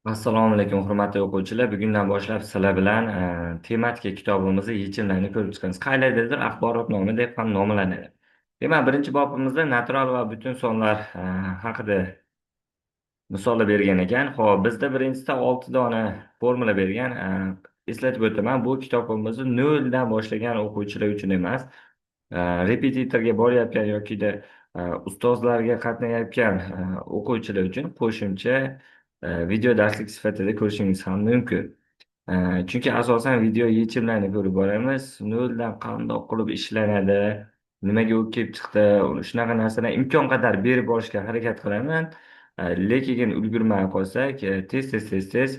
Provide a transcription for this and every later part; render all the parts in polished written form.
Assalomu alaykum, hurmatli o'quvchilar. Bugundan boshlab sizlar bilan tematika kitobimizni yechimlarini ko'rib chiqamiz. Qaylardadir axborotnoma deb ham nomlanadi. Demak, birinchi bobimizda natural va butun sonlar haqida misollar bergan ekan. Xo'p, bizda birinchisida 6 dona formula bergan. Eslatib o'taman, bu kitobimizni noldan boshlagan o'quvchilar uchun emas, repetitorga borayotgan yokida ustozlarga qatnayotgan o'quvchilar uchun qo'shimcha video darslik sifatida ko'rishingiz ham mumkin. Chunki asosan video yechimlarni ko'rib boramiz. Noldan qandoq qilib ishlanadi, nimaga u kelib chiqdi, shunaqa narsalar imkon qadar berib borishga harakat qilaman. Lekin ulgurmay qolsak, tez-tez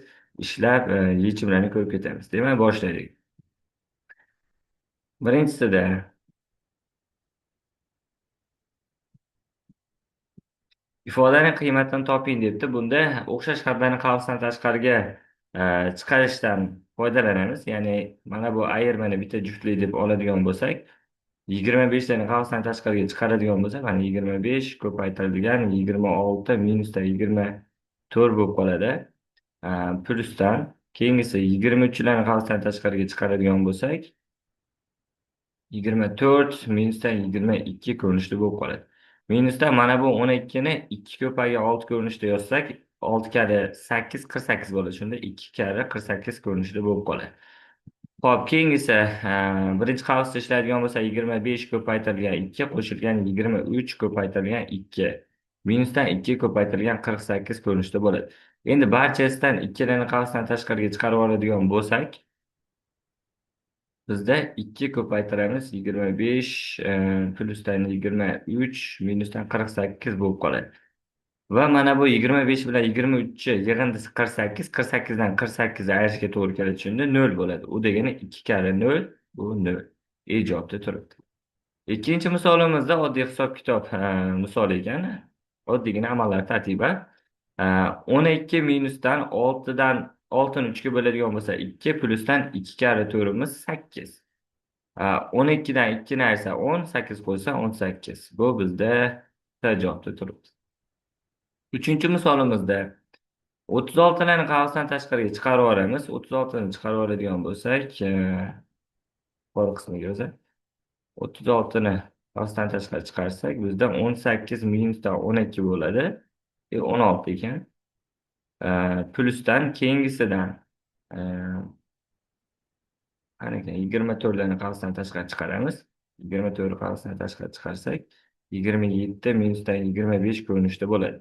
ishlab yechimlarni ko'rib ketamiz. Demak, boshlaylik. Birinchisida ifodaning qiymatini toping debdi. Bunda o'xshash harflarni qavsdan tashqariga chiqarishdan foydalanamiz. Ya'ni mana bu ayirmani bitta juftlik deb oladigan bo'lsak, 25 tani qavsdan tashqariga chiqaradigan bo'lsak, mana 25 ko'paytirilgan 26 minusda 24 bo'lib qoladi. Plusdan keyingisi 23larni qavsdan tashqariga chiqaradigan bo'lsak, 24 minusdan 22 ko'rinishda bo'lib qoladi. Minusdan mana bu 12 ni 2 ko'paygan 6 ko'rinishda yozsak, 6 karra 8 48 bo'ladi. Shunda 2 karra 48 ko'rinishida bo'lib qoladi. Xo'p, keyingisi, birinchi qavsda ishlaydigan bo'lsa, 25 ko'paytirilgan 2 qo'shilgan 23 ko'paytirilgan 2 minusdan 2 ko'paytirilgan 48 ko'rinishida bo'ladi. Endi barchasidan 2larni qavsdan tashqariga chiqarib oladigan bo'lsak, bizda 2 ko'paytiramiz 25 plusdan 23 minusdan 48 bo'lib qoladi. Va mana bu 25 bilan 23 yig'indisi 48, 48 dan 48 ni ayirishga to'g'ri keladi. Shunda 0 bo'ladi. U degani 2 karra 0, bu 0. Ijobda turibdi. Ikkinchi misolimizda oddiy hisob-kitob misoli ekan. Oddiygina amallar tartibi. 12 minusdan 6dan 6ni 3 ga bo'ladigan bo'lsa 2 plusdan 2 karra 4imiz 8. 12dan 2 ni ayirsa 10, 8 qo'ysa 18. Bu bizda javobda turibdi. Uchinchi misolimizda 36larni qavsdan tashqariga chiqarib yuboramiz. 36ni chiqarib yuboradigan bo'lsak, bor qismiga o'zi 36ni qavsdan tashqari chiqarsak, bizda 18 minusdan 12 bo'ladi. 16 ekan. Plusdan keyingisidan qani ekan, 24larni qavsdan tashqari chiqaramiz. 24 qavsdan tashqari chiqarsak, 27 minusdan 25 ko'rinishda bo'ladi.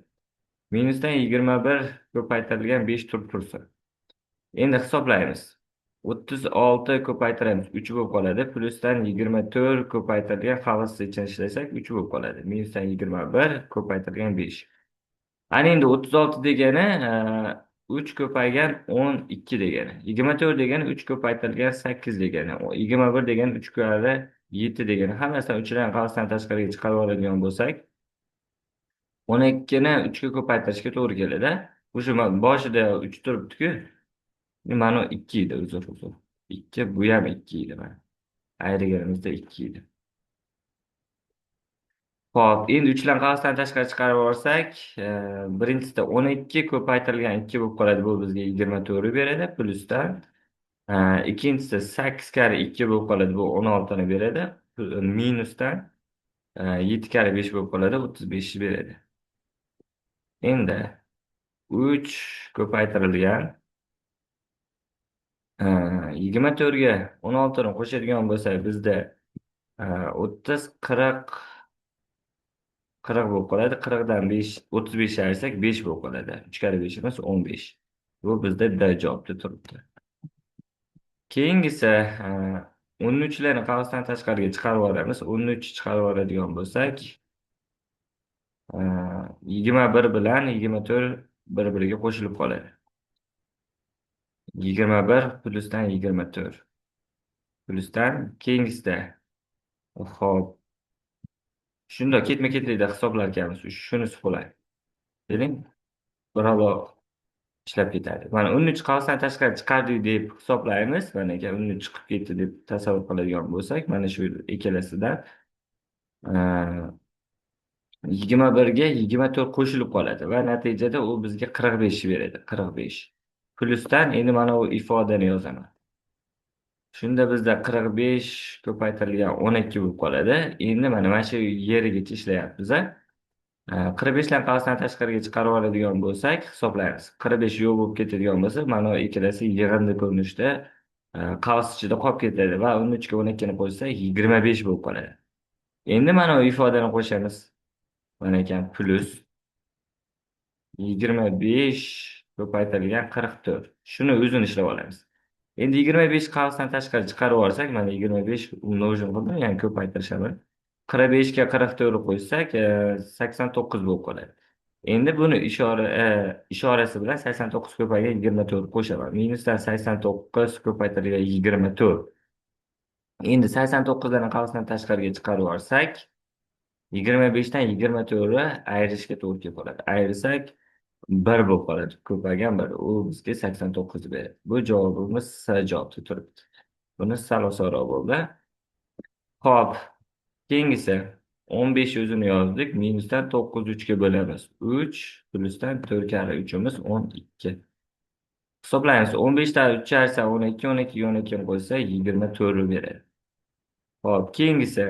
Minusdan 21 ko'paytirilgan 5 turib tursin. Endi hisoblaymiz. 36 ko'paytiramiz, 3 bo'lib qoladi. Plusdan 24 ko'paytirilgan qavs ichini ishlasak 3 bo'lib qoladi. Minusdan 21 ko'paytirilgan 5. Ana endi 36 degani 3 ko'paygan 12 degani. 24 degani 3 ko'paytirilgan 8 degani. 21 degani 3 karra 7 degani. Hammasidan 3larni qavsdan tashqariga chiqarib oladigan bo'lsak, 12 ni 3 ga ko'paytirishga to'g'ri keladi. O'sha boshida 3 turibdi-ku. Mana 2 edi, uzr. 2, bu ham 2 edi mana. Ayirganimizda 2 edi. Xo'p, endi 3larni qavsdan tashqari chiqarib olsak, birinchisida 12 ko'paytirilgan 2 bo'lib qoladi. Bu bizga 24 beradi, plusdan. Ikkinchisida 8 karra 2 bo'lib qoladi. Bu 16 ni beradi. Minusdan 7 karra 5 bo'lib qoladi, 35 ni beradi. Endi 3 ko'paytirilgan 24 ga 16 ni qo'shadigan bo'lsak, bizda 30, 40, 40 bo'lib qoladi. 40 dan 5, 35 ayirsak 5 bo'lib qoladi. 3 karra 5 emas, 15. Bu bizda D javobda turibdi. Keyingisi 13larni qavsdan tashqariga chiqarib yuboramiz. 13 chiqarib yuboradigan bo'lsak, 21 bilan 24 bir-biriga qo'shilib qoladi. 21 plusdan 24 plusdan keyingisida. Xo'p. Shunda ketma-ketlikda hisoblar ekanmiz. Shunisi qulay. Keling, biralo ishlab ketadi. Mana 13 qavsdan tashqari chiqardik deb hisoblaymiz. Mana agar 13 chiqib ketdi deb tasavvur qiladigan bo'lsak, mana shu ikkalasidan 21 ga 24 qo'shilib qoladi va natijada u bizga 45 beradi. 45. Plyusdan endi mana bu ifodani yozaman. Shunda bizda 45 ko'paytirilgan 12 bo'lib qoladi. Endi mana shu yerigacha ishlayapmiz. 45 dan qavsdan tashqariga chiqarib oladigan bo'lsak, hisoblaymiz. 45 yo'q bo'lib ketadigan bo'lsa, mana bu ikkalasi yig'indi ko'rinishda qavs ichida qolib ketadi va 13 ga 12 ni qo'shsak 25 bo'lib qoladi. Endi mana bu ifodani qo'shamiz. Mana ekan plyus 25 ko'paytirilgan 44. Shuni o'zini ishlab olamiz. Endi 25 qavsdan tashqari chiqarib olsak, mana 25 умножим qildim, ya'ni ko'paytirishaman. 45 ga 44 qo'ysak, 89 bo'lib qoladi. Endi buni ishorasi bilan 89 ko'paygan 24 qo'shaman. Minusdan 89 ko'paytirilgan 24. Endi 89 dan qavsdan tashqariga chiqarib olsak, 25 dan 24 ni ayirishga to'g'ri kelib qoladi. Ayirsak 1 bo'lib qoladi. Ko'paygan 1. U bizga 89 beradi. Bu javobimiz S javobda turibdi. Buni sal osonroq bo'ldi. Xo'p, keyingisi 15 o'zini yozdik. Minusdan 9 3 ga bo'lamiz. 3 plyusdan 4 karra 3imiz 12. Hisoblaymiz. 15 dan 3 ayirsa 12, 12 ga 12 ni qo'ysa 24 beradi. Xo'p, keyingisi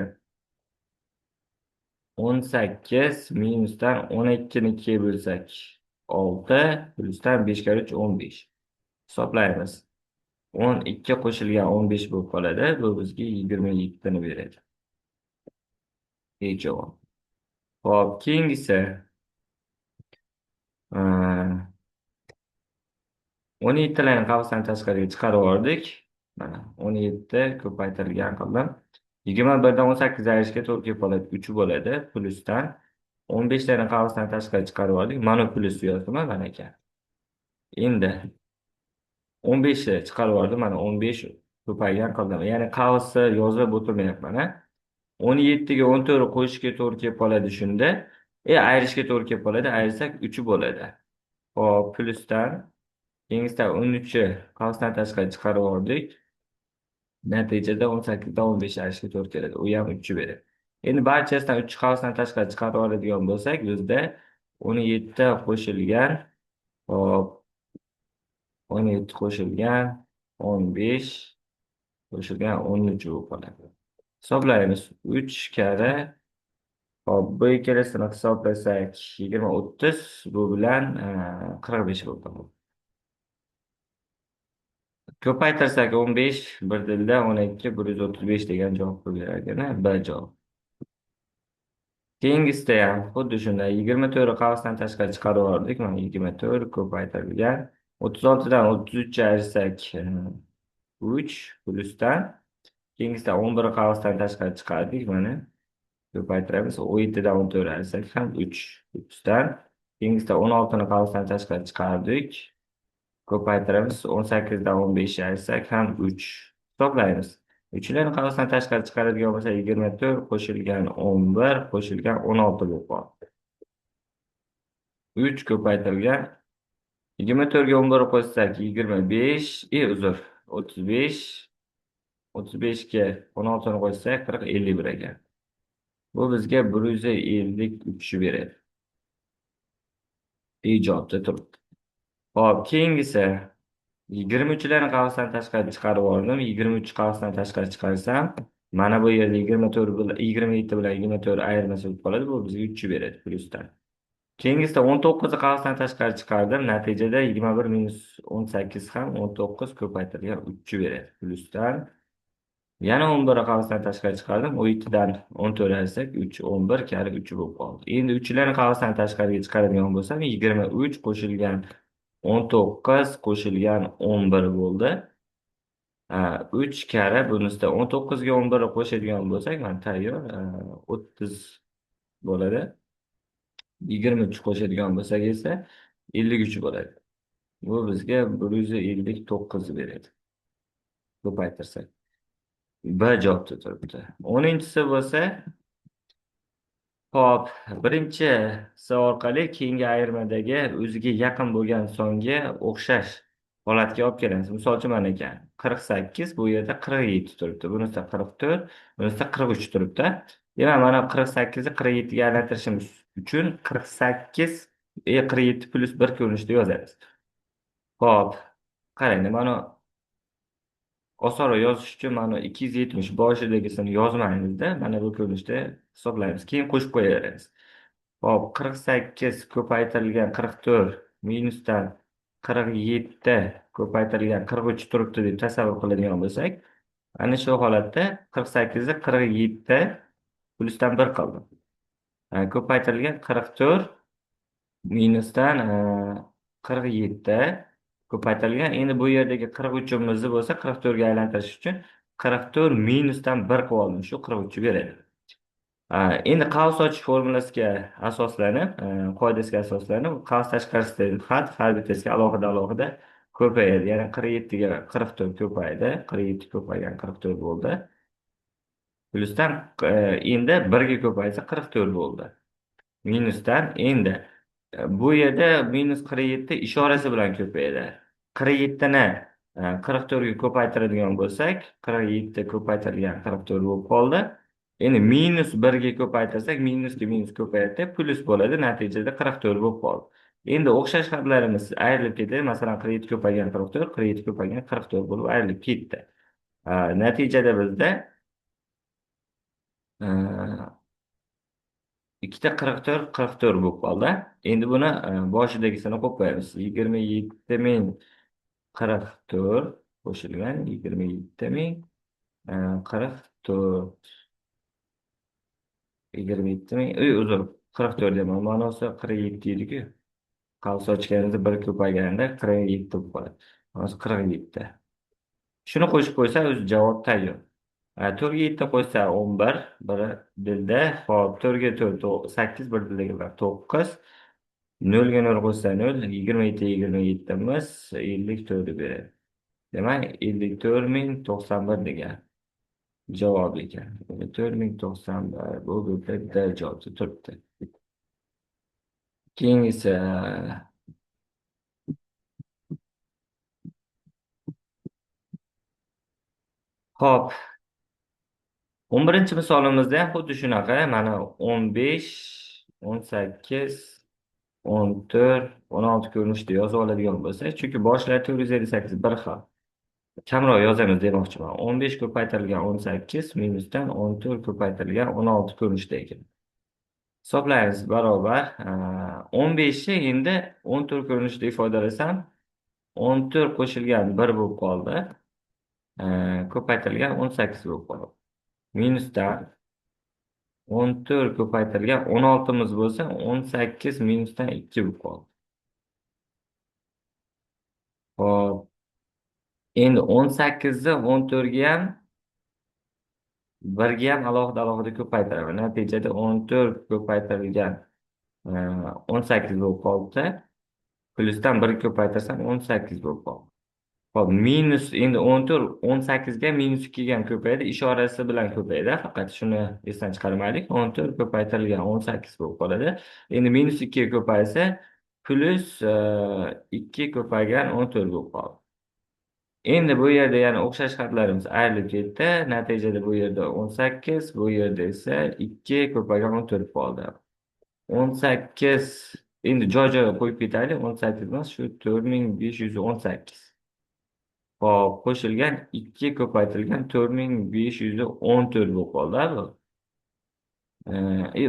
18 minusdan 12 ni 2 ga bo'lsak 6 plyusdan 5 karra 3 15. Hisoblaymiz. 12 qo'shilgan 15 bo'lib qoladi. Bu bizga 27 ni beradi. E javob. Xo'p, keyingisi 17 larni qavsdan tashqariga chiqarib yubordik. Mana 17 ko'paytirilgan qildim. 21 dan 18 ayirishga to'g'ri kelib qoladi. 3 bo'ladi. Plyusdan 15 larni qavsdan tashqari chiqarib yubordik. Mana plyus yozdim mana ekan. Endi 15 ni chiqarib yubordim. Mana 15 ko'paygan qildim. Ya'ni qavsni yozib o'tirmayapman. 17 ga 14 qo'shishga to'g'ri kelib qoladi shunda. Ayirishga to'g'ri kelib qoladi. Ayirsak 3 bo'ladi. Xo'p, plyusdan keyingisidan 13 qavsdan tashqari chiqarib yubordik. Natijada 18 dan 15 ayirishga to'g'ri keladi. U ham 3 beradi. Endi barchasidan 3 qavsdan tashqari chiqarib oladigan bo'lsak, bizda 17 qo'shilgan, xo'p, 17 qo'shilgan 15 qo'shilgan 13 bo'lib qoladi. Hisoblaymiz. 3 karra, xo'p, bu ikkalasini hisoblasak 20 30, bu bilan 45 bo'lib qoladi. Ko'paytirsak 15 bir dilda 12 135 degan javob berar ekan. B javob. Keyingisida ham xuddi shunday 24 qavsdan tashqari chiqarib yubordik. Mana 24 ko'paytirilgan 36 dan 33 ayirsak 3 plyusdan keyingisida 11 qavsdan tashqari chiqardik. Mana ko'paytiramiz. 17 dan 14 ayirsak ham 3 plyusdan keyingisida 16 ni qavsdan tashqari chiqardik. Ko'paytiramiz. 18 dan 15 ayirsak ham 3. Hisoblaymiz. 3larni qavsdan tashqari chiqaradigan bo'lsak 24 qo'shilgan 11 qo'shilgan 16 bo'lib qoldi. 3 ko'paytirilgan 24 ga 11 qo'shsak 25, uzr, 35, 35 ga 16 ni qo'shsak 40, 51 ekan. Bu bizga 153 beradi. E javobda turibdi. Xo'p, keyingisi 23larni qavsdan tashqari chiqarib yubordim. 23 qavsdan tashqari chiqarsam, mana bu yerda 24 bilan 27 bilan 24 ayirmasi bo'lib qoladi. Bu bizga 3 beradi plyusdan. Keyingisida 19 qavsdan tashqari chiqardim. Natijada 21 minus 18 ham 19 ko'paytirilgan 3 beradi plyusdan. Yana 11 qavsdan tashqari chiqardim. 17 dan 14 ayirsak 3, 11 karra 3 bo'lib qoldi. Endi 3larni qavsdan tashqariga chiqaradigan bo'lsam 23 qo'shilgan 19 qo'shilgan 11 bo'ldi. 3 karra bunisida 19 ga 11 qo'shadigan bo'lsak, mana tayyor 30 bo'ladi. 23 qo'shadigan bo'lsak esa 53 bo'ladi. Bu bizga 159 beradi. Ko'paytirsak. B javobda turibdi. 10-chisi bo'lsa, xo'p, birinchisi orqali keyingi ayirmadagi o'ziga yaqin bo'lgan songa o'xshash holatga olib kelamiz. Misol uchun mana ekan 48, bu yerda 47 turibdi. Bunisida 44, bunisida 43 turibdi. Demak, mana 48 ni 47 ga aylantirishimiz uchun 48 47 plyus 1 ko'rinishida yozamiz. Xo'p, qarang, mana osonroq yozish uchun mana 270 boshidagisini yozmaymizda, mana bu ko'rinishda hisoblaymiz. Keyin qo'shib qo'yaveramiz. Xo'p, 48 ko'paytirilgan 44 minusdan 47 ko'paytirilgan 43 turibdi deb tasavvur qiladigan bo'lsak, ana shu holatda 48 ni 47 plyusdan 1 qildim. Ko'paytirilgan 44 minusdan 47 ko'paytirilgan. Endi bu yerdagi 43imizni bo'lsa 44 ga aylantirish uchun 44 minusdan 1 qilib oldim. Shu 43 beradi. Endi qavs ochish formulasiga asoslanib, qoidasiga asoslanib, qavs tashqarisidagi xat har bittasiga alohida-alohida ko'payadi. Ya'ni 47 ga 44 ko'paydi. 47 ko'paygan 44 bo'ldi. Plyusdan endi 1 ga ko'paysa 44 bo'ldi. Minusdan endi bu yerda minus 47 ishorasi bilan ko'payadi. 47 ni 44 ga ko'paytiradigan bo'lsak, 47 ko'paytirilgan 44 bo'lib qoldi. Endi minus 1 ga ko'paytirsak, minusga minus ko'payadi, plyus bo'ladi, natijada 44 bo'lib qoldi. Endi o'xshash xatlarimiz ayrilib ketadi. Masalan, 47 ko'paygan 44, 47 ko'paygan 44 bo'lib ayrilib ketdi. Natijada bizda ikkita 44, 44 bo'lib qoldi. Endi buni boshidagisini qo'yib qo'yamiz. 27044 qo'shilgan 27044. 27000, uzr, 44 deyman. Ma'nosi 47 edi-ku. Qavs ochganimizda 1 ko'payganda 47 bo'lib qoladi. Ma'nosi 47. Shuni qo'shib qo'ysa o'zi javob tayyor. 4 ga 7 qo'ysa 11, bir dilda. Xo'p, 4 ga 4 8, bir dilda 9. 0 ga 0 qo'ysa 0, 27 27 54 beradi. Demak, 54091 degan javob ekan. 54091 bu yerda javobda turibdi. Keyingisi Xo'p, 11 misolimizda ham xuddi shunaqa. Mana 15, 18, 14, 16 ko'rinishda yozib oladigan bo'lsak, chunki boshlari 458 bir xil. Kamroq yozamiz demoqchiman. 15 ko'paytirilgan 18 minusdan 14 ko'paytirilgan 16 ko'rinishda ekan. Hisoblaymiz barobar. 15 ni endi 14 ko'rinishida ifodalasam, 14 qo'shilgan 1 bo'lib qoldi. Ko'paytirilgan 18 bo'lib qoldi. Minusdan 14 ko'paytirilgan 16miz bo'lsa, 18 minusdan 2 bo'lib qoldi. Xo'p. Endi 18 ni 14 ga ham 1 ga ham alohida-alohida ko'paytiraman. Natijada 14 ko'paytirilgan 18 bo'lib qoldi. Plyusdan 1 ko'paytirsam 18 bo'lib qoldi. Xo'p, minus endi 14 18 ga minus 2 ga ham ko'payadi, ishorasi bilan ko'payadi. Faqat shuni esdan chiqarmaylik. 14 ko'paytirilgan 18 bo'lib qoladi. Endi minus 2 ga ko'paysa plyus 2 ko'paygan 14 bo'lib qoldi. Endi bu yerda yana o'xshash xatlarimiz ayrilib ketdi. Natijada bu yerda 18, bu yerda esa 2 ko'paygan 14 qoldi. 18 endi joy-joyiga qo'yib ketaylik. 18 emas, shu 4518. Xo'p, qo'shilgan 2 ko'paytirilgan 4514 bo'lib qoldi, bu.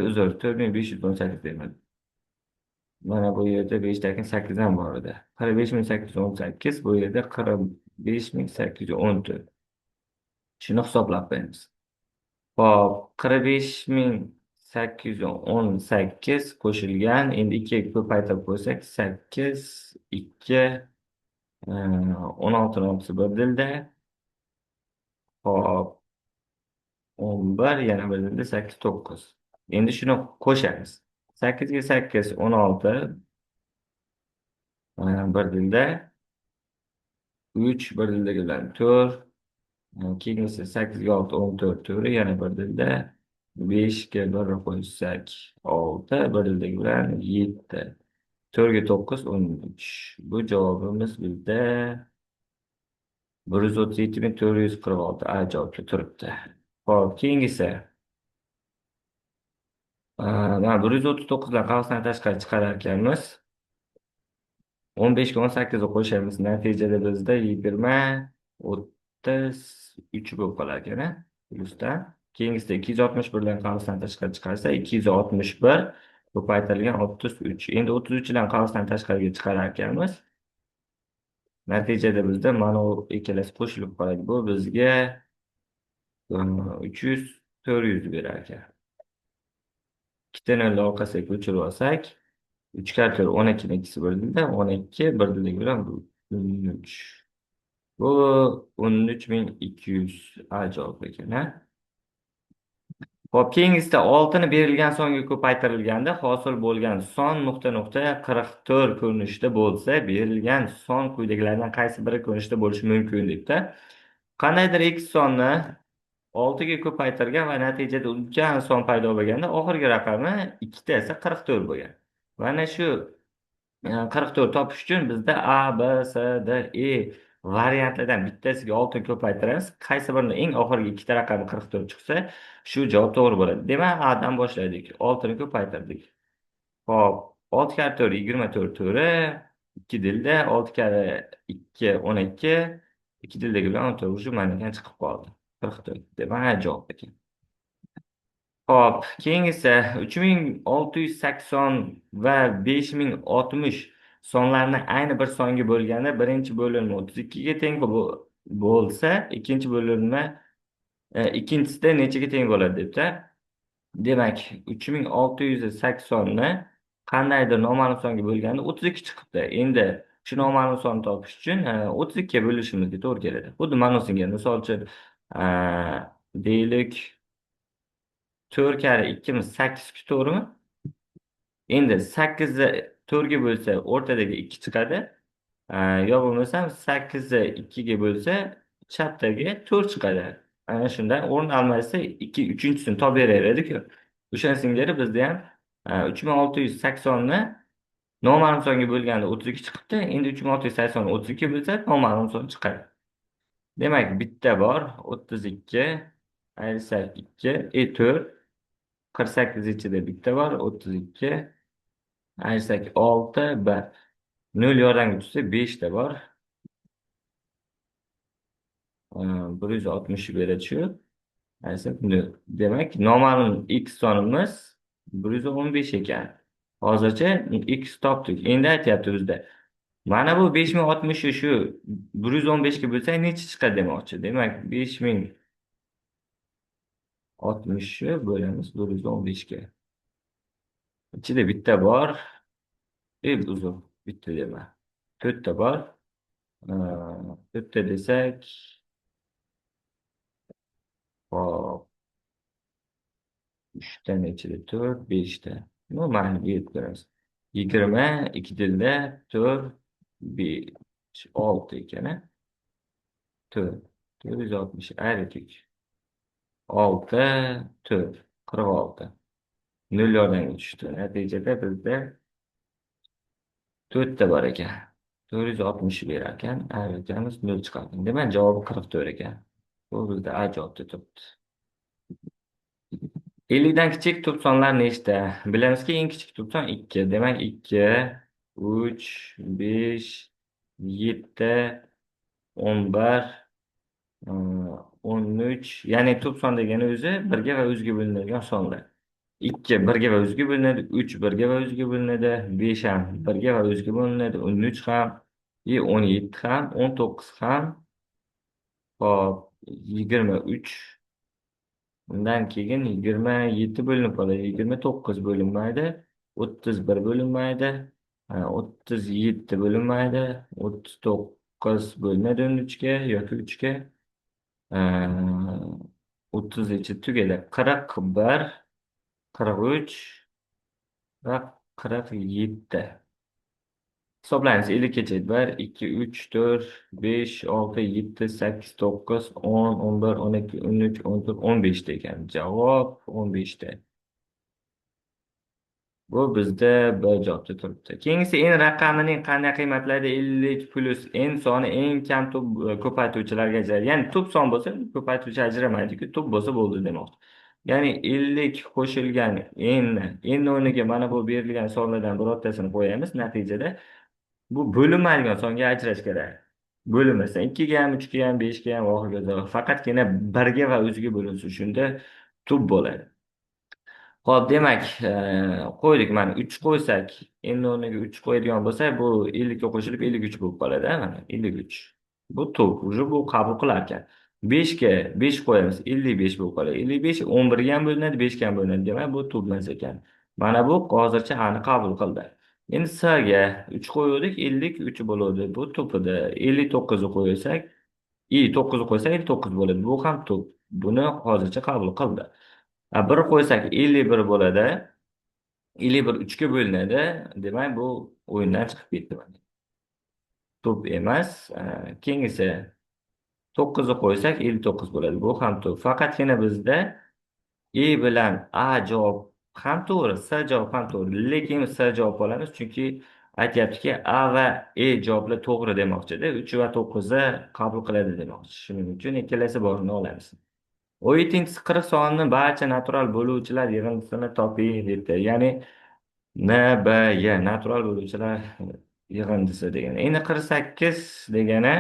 Uzr, 4518 deyman. Mana bu yerda 5 dan keyin 8 ham bor edi. 45818, bu yerda 45814. Shuni hisoblab qo'yamiz. Xo'p, 45818 qo'shilgan, endi 2 ga ko'paytirib qo'ysak, 8 2 16 oltisi bir dilda. Xo'p, 11 yana bir dilda 8 9. Endi shuni qo'shamiz. 8 ga 8 16 bir dilda 3 bir dilda bilan 4, keyingisi 8 ga 6 14 to'g'ri, yana bir dilda 5 ga 1 qo'shsak 6 bir dilda bilan 7. 4 ga 9 13. Bu javobimiz bizda 137446 A javobda turibdi. Xo'p, keyingisi. Mana 139 dan qavsdan tashqari chiqarar ekanmiz. 15 ga 18 ni qo'shamiz. Natijada bizda 20 33 bo'lib qolar ekan, plyusdan. Keyingisida 261 dan qavsdan tashqari chiqarsa 261 ko'paytirilgan 33. Endi 33 dan qavsdan tashqariga chiqarar ekanmiz. Natijada bizda mana bu ikkalasi qo'shilib qoladi. Bu bizga 300 400 berar ekan. Ikkita nolni orqasiga ko'chirib olsak, 3 karra 4 12 ni ikkisi bir dilda, 12 bir dildagi bilan 13. Bu 13 200 A javob ekan, ha? Xo'p, keyingisida 6 ni berilgan songa ko'paytirilganda hosil bo'lgan son nuqta nuqta 44 ko'rinishida bo'lsa, berilgan son quyidagilardan qaysi biri ko'rinishida bo'lishi mumkin debdi. Qandaydir x sonni 6 ga ko'paytirgan va natijada ulkan son paydo bo'lganda oxirgi raqami ikkita esa 44 bo'lgan. Va ana shu 44 topish uchun bizda A, B, C, D, E variantlardan bittasiga 6 ko'paytiramiz. Qaysi birini eng oxirgi ikkita raqami 44 chiqsa, shu javob to'g'ri bo'ladi. Demak, A dan boshladik. 6 ni ko'paytirdik. Xo'p, 6 karra 4 24 to'g'ri. 2 dilda 6 karra 2 12. 2 dildagi bilan 14 уже mana chiqib qoldi. 44. Demak, javob ekan. Xo'p, keyingisi 3680 va 5060 sonlarni ayni bir songa bo'lganda birinchi bo'linma 32 ga teng bo'lsa, ikkinchi bo'linma ikkinchisida nechaga teng bo'ladi debdi. Demak, 3680 ni qandaydir noma'lum songa bo'lganda 32 chiqibdi. Endi shu noma'lum sonni topish uchun 32 ga bo'lishimizga to'g'ri keladi. Xuddi mana shunga misol uchun deylik 4 karra 2 8 ku, to'g'rimi? Endi 8 ni 4 ga bo'lsa o'rtadagi 2 chiqadi. Yo bo'lmasam 8 ni 2 ga bo'lsa chapdagi 4 chiqadi. Ana shundan o'rin almashsa 2 uchinchisini topib beraveradi-ku. O'sha singari bizda ham 3680 ni noma'lum songa bo'lganda 32 chiqibdi. Endi 3680 ni 32 bo'lsa noma'lum son chiqadi. Demak, bitta bor 32 ayirsak 2 4 48 ichida bitta bor 32 ayirsak 6 1 0 yordamga tushsa 5 ta bor. 160 beradi shu. Ayirsak 0. Demak, noma'lum x sonimiz 115 ekan. Hozircha x topdik. Endi aytyapti bizda. Mana bu 5060 shu 115 ga bo'lsak necha chiqadi demoqchi. Demak, 5060 bo'lamiz 115 ga. Ichida bitta bor. Uzr, bitta dema. To'rtta bor. To'rtta desak, hop. Uchtani ichida to'rt, beshta. Ну, mayli, bu yerda ko'ramiz. 20, ikki dilda to'rt, besh, olti ekan, a? To'rt. 460 ayirdik. Olti, to'rt, 46. Nol yordamga tushdi. Natijada bizda to'rtta bor ekan. 460 berar ekan. Ayirganmiz, nol chiqadi. Demak, javobi 44 ekan. Bu bizda A javobda turibdi. 50 dan kichik tub sonlar nechta? Bilamizki, eng kichik tub son 2. Demak, 2, 3, 5, 7, 11, 13. Ya'ni tub son degani o'zi birga va o'ziga bo'linadigan sonlar. 2 birga va o'ziga bo'linadi, 3 birga va o'ziga bo'linadi, 5 ham birga va o'ziga bo'linadi, 13 ham, 17 ham, 19 ham, hop, 23. Undan keyin 27 bo'linib qoladi, 29 bo'linmaydi, 31 bo'linmaydi, 37 bo'linmaydi, 39 bo'linadi 13 ga yoki 3 ga. 30 ichi tugadi. 41, 43 va 47. Hisoblaymiz. 50 gacha 1, 2, 3, 4, 5, 6, 7, 8, 9, 10, 11, 12, 13, 14, 15 ta ekan. Javob 15 ta. Bu bizda B javobda turibdi. Keyingisi n raqamining qanday qiymatlarda 50 plyus n soni eng kam tub ko'paytuvchilarga ajraladi. Ya'ni tub son bo'lsa ko'paytuvchi ajramaydi-ku, tub bo'lsa bo'ldi demoqchi. Ya'ni 50 qo'shilgan n o'rniga mana bu berilgan sonlardan birortasini qo'yamiz. Natijada bu bo'linmaydigan songa ajrash kerak. Bo'linmasa 2 ga ham, 3 ga ham, 5 ga ham va hokazo. Faqatgina 1 ga va o'ziga bo'linsa shunda tub bo'ladi. Xo'p, demak, qo'ydik mana 3 qo'ysak, n o'rniga 3 qo'yadigan bo'lsak, bu 50 ga qo'shilib 53 bo'lib qoladi, mana 53. Bu tub, уже bu qabul qilar ekan. 5 ga 5 qo'yamiz, 55 bo'lib qoladi. 55 11 ga ham bo'linadi, 5 ga ham bo'linadi. Demak, bu tub emas ekan. Mana bu hozircha A ni qabul qildi. Endi S ga 3 qo'ydik, 53 bo'ladi. Bu tub edi. 59 ni qo'ysak, i 9 ni qo'ysak 59 bo'ladi. Bu ham tub. Buni hozircha qabul qildi. 1 qo'ysak 51 bo'ladi. 51 3 ga bo'linadi. Demak, bu o'yindan chiqib ketdi. Tub emas. Keyingisi 9 ni qo'ysak 59 bo'ladi. Bu ham tub. Faqatgina bizda E bilan A javob ham to'g'ri, S javob ham to'g'ri. Lekin S javob olamiz, chunki aytyaptiki A va E javoblar to'g'ri demoqchida. 3 va 9 ni qabul qiladi demoqchi. Shuning uchun ikkalasi borini olamiz. 17-chisi 40 sonini barcha natural bo'luvchilar yig'indisini toping debdi. Ya'ni N, B, Y natural bo'luvchilar yig'indisi degani. Endi 48 degani,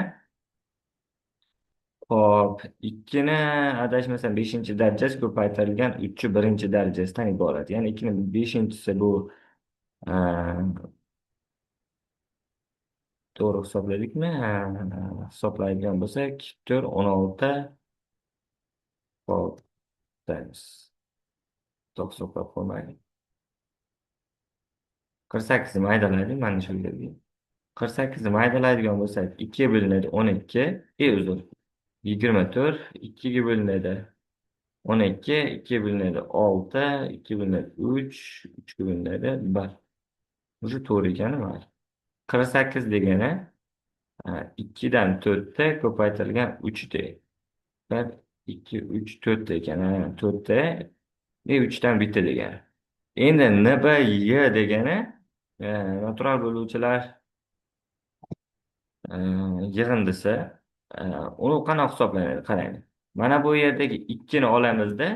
hop, 2 ni adashmasam 5-darajasi ko'paytirilgan 3 1-darajasidan iborat. Ya'ni 2 ni 5-chisi bu to'g'ri hisobladikmi? Hisoblaydigan bo'lsak 4 16. Hop, thanks. Hisoblab qo'ymaylik. 48 ni maydalaylik mana shu yerga. 48 ni maydalaydigan bo'lsak 2 ga bo'linadi 12, uzr. 24, 2 ga bo'linadi 12, 2 ga bo'linadi 6, 2 ga bo'linadi 3, 3 ga bo'linadi 1. Уже to'g'ri ekani mayli. 48 degani 2 dan 4 ta ko'paytirilgan 3 ta. 1, 2, 3, 4 ta ekan. 4 ta 3 dan bitta degani. Endi N, B, Y degani natural bo'luvchilar yig'indisi. Uni qanaqa hisoblanadi? Qarang. Mana bu yerdagi 2 ni olamizda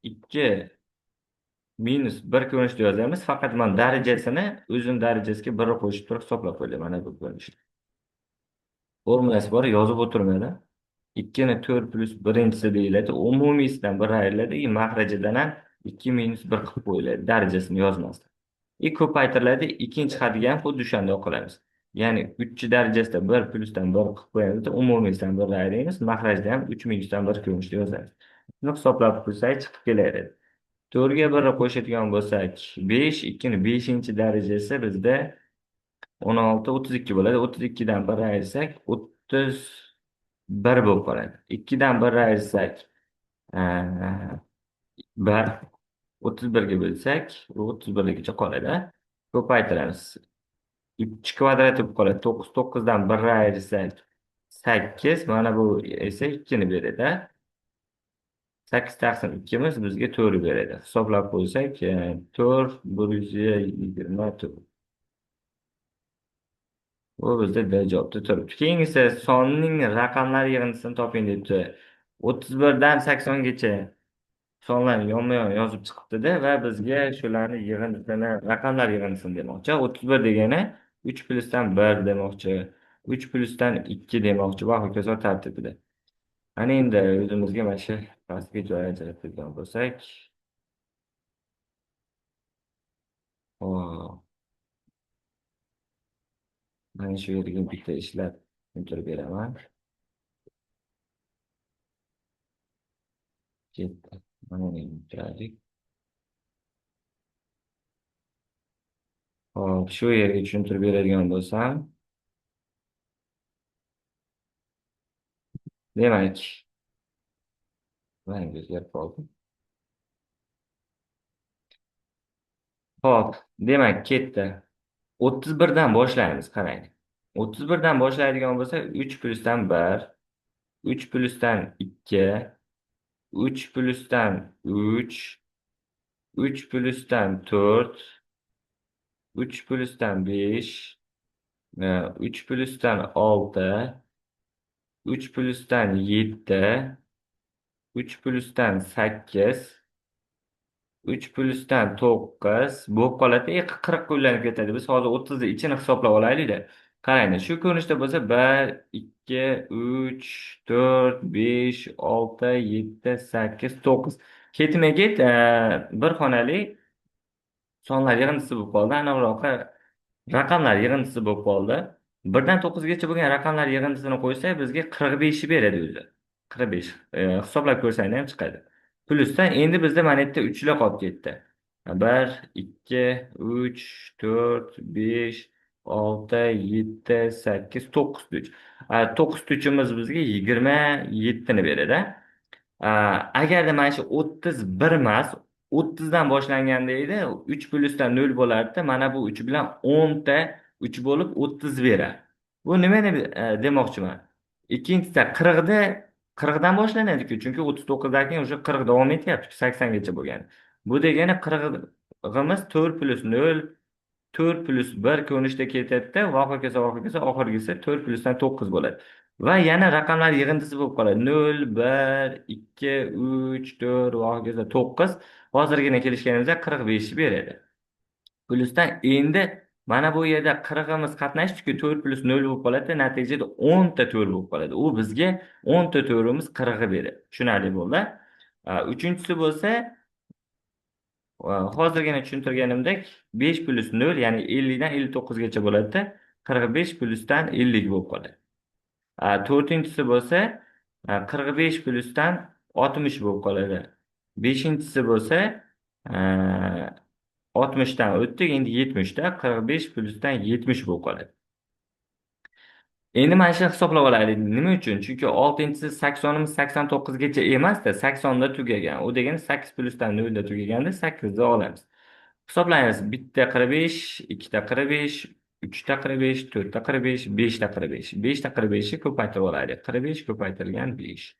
2 minus 1 ko'rinishda yozamiz. Faqat mana darajasini o'zini darajasiga 1 qo'shib turib hisoblab qo'ydik mana bu ko'rinishda. Formulasi bor, yozib o'tirmaydi. 2 ni 4 plus 1-chisi deyiladi. Umumiysidan 1 ayriladi, mahrajidan ham 2 minus 1 qilib qo'yiladi, darajasini yozmasdan. Ko'paytiriladi, ikkinchi hadga ham xuddi o'shanday qilamiz. Ya'ni 3 darajasida 1 plusdan 1 qilib qo'yamiz, umumiysidan 1 ayiramiz, mahrajda ham 3 minusdan 1 ko'rinishda yozamiz. Buni hisoblab qo'ysak chiqib keladi. 4 ga 1 qo'shadigan bo'lsak 5, 2 ni 5-darajasi bizda 16, 32 bo'ladi. 32 dan 1 ayirsak 31 bo'lib qoladi. 2 dan 1 ayirsak 1, 31 ga bo'lsak 31gacha qoladi. Ko'paytiramiz. 3 kvadrat bo'lib qoladi. 9, 9 dan 1 ayirsak 8, mana bu esa 2 ni beradi. 8 taqsim 2 bizga 4 beradi. Hisoblab qo'ysak 4 124. Bu bizda D javobda turibdi. Keyingisi sonning raqamlar yig'indisini toping debdi. 31 dan 80 gacha sonlarni yonma-yon yozib chiqibdi-da va bizga shularni yig'indisini, raqamlar yig'indisini demoqchi. 31 degani 3 plusdan 1 demoqchi, 3 plusdan 2 demoqchi va hokazo tartibida. Ana endi o'zimizga mana shu pastga joy ajratadigan bo'lsak, hop, mana shu yerga bitta ishlab tushuntirib beraman. Ketdi. Mana buni bitirdik. Hop, shu yerga tushuntirib beradigan bo'lsam, demak, rang o'zgarib qoldi. Hop, demak, ketdi. 31 dan boshlaymiz, qarang. 31 dan boshlaydigan bo'lsak, 3 plusdan 1, 3 plusdan 2, 3 plusdan 3, 3 plusdan 4, 3 plusdan 5, 3 plusdan 6, 3 plusdan 7, 3 plusdan 8, 3 plyusdan 9 bo'lib qoladi. 40 ga ulanib ketadi. Biz hozir 30 ni ichini hisoblab olaylik-da. Qarang, shu ko'rinishda bo'lsa 1, 2, 3, 4, 5, 6, 7, 8, 9. Ketma-ket bir xonali sonlar yig'indisi bo'lib qoldi. Aniqrog'i raqamlar yig'indisi bo'lib qoldi. 1dan 9 gacha bo'lgan raqamlar yig'indisini qo'ysak, bizga 45 ni beradi o'zi. 45. Hisoblab ko'rsangiz ham chiqadi. Plyusdan endi bizda mana bu yerda 3 lar qolib ketdi. 1, 2, 3, 4, 5, 6, 7, 8, 9, 3. 9 uchimiz bizga 27 ni beradi. Agarda mana shu 31 emas, 30 dan boshlanganda edi, 3 plyusdan 0 bo'lardi. Mana bu 3 bilan 10 ta 3 bo'lib 30 beradi. Bu nimani demoqchiman? Ikkinchisi 40da 40 dan boshlanadi-ku, chunki 39 dan keyin o'sha 40 davom etyapti, 80 gacha bo'lgan. Bu degani 40imiz 4 plyus 0, 4 plyus 1 ko'rinishda ketadi-da, va hokazo, va hokazo, oxirgisi 4 plyusdan 9 bo'ladi. Va yana raqamlar yig'indisi bo'lib qoladi. 0, 1, 2, 3, 4 va hokazo 9. Hozirgina kelishganimizda 45 beradi. Plyusdan endi mana bu yerda 40imiz qatnashdi-ku, 4 plyus 0 bo'lib qoladi, natijada 10 ta 4 bo'lib qoladi. U bizga 10 ta 4imiz 40 beradi. Tushunarli bo'ldi. Uchinchisi bo'lsa, hozirgina tushuntirganimdek 5 plyus 0, ya'ni 50 dan 59 gacha bo'ladi-da, 45 plyusdan 50 bo'lib qoladi. To'rtinchisi bo'lsa, 45 plyusdan 60 bo'lib qoladi. Beshinchisi bo'lsa, 60 dan o'tdik, endi 70 da 45 plyusdan 70 bo'lib qoladi. Endi mana shuni hisoblab olaylik. Nima uchun? Chunki oltinchisi 80imiz 89 gacha emas-da, 80 da tugagan. U degani 8 plyusdan 0 da tugaganda 8 ni olamiz. Hisoblaymiz. Bitta 45, ikkita 45, uchta 45, to'rtta 45, beshta 45. Beshta 45 ni ko'paytirib olaylik. 45 ko'paytirilgan 5.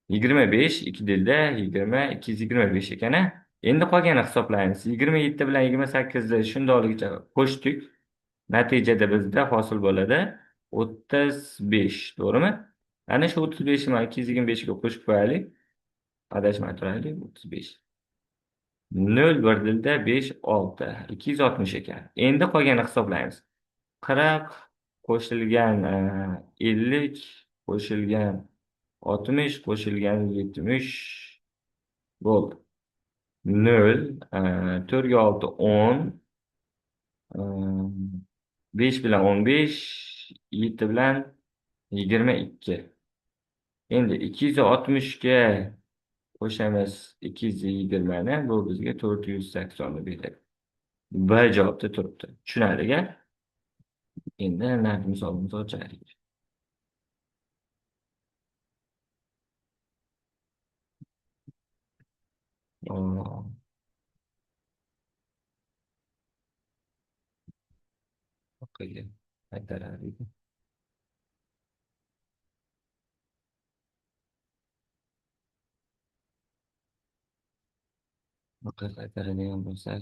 25, 2 dilda 20, 225 ekan-a. Endi qolganini hisoblaymiz. 27 bilan 28 ni shundoqligicha qo'shdik. Natijada bizda hosil bo'ladi 35, to'g'rimi? Ana shu 35 ni 225 ga qo'shib qo'yaylik. Adashmay turaylik, 35. 0 bir dilda 5, 6, 260 ekan. Endi qolganini hisoblaymiz. 40 qo'shilgan 50 qo'shilgan 60 qo'shilgan 70 bo'ldi. 0, 4 ga 6, 10, 5 bilan 15, 7 bilan 22. Endi 260 ga qo'shamiz 220 ni, bu bizga 480 ni beradi. B javobda turibdi. Tushunarli-a? Endi narigi misolimizni ochaylik. Qaytarardik. Qaytaradigan bo'lsak,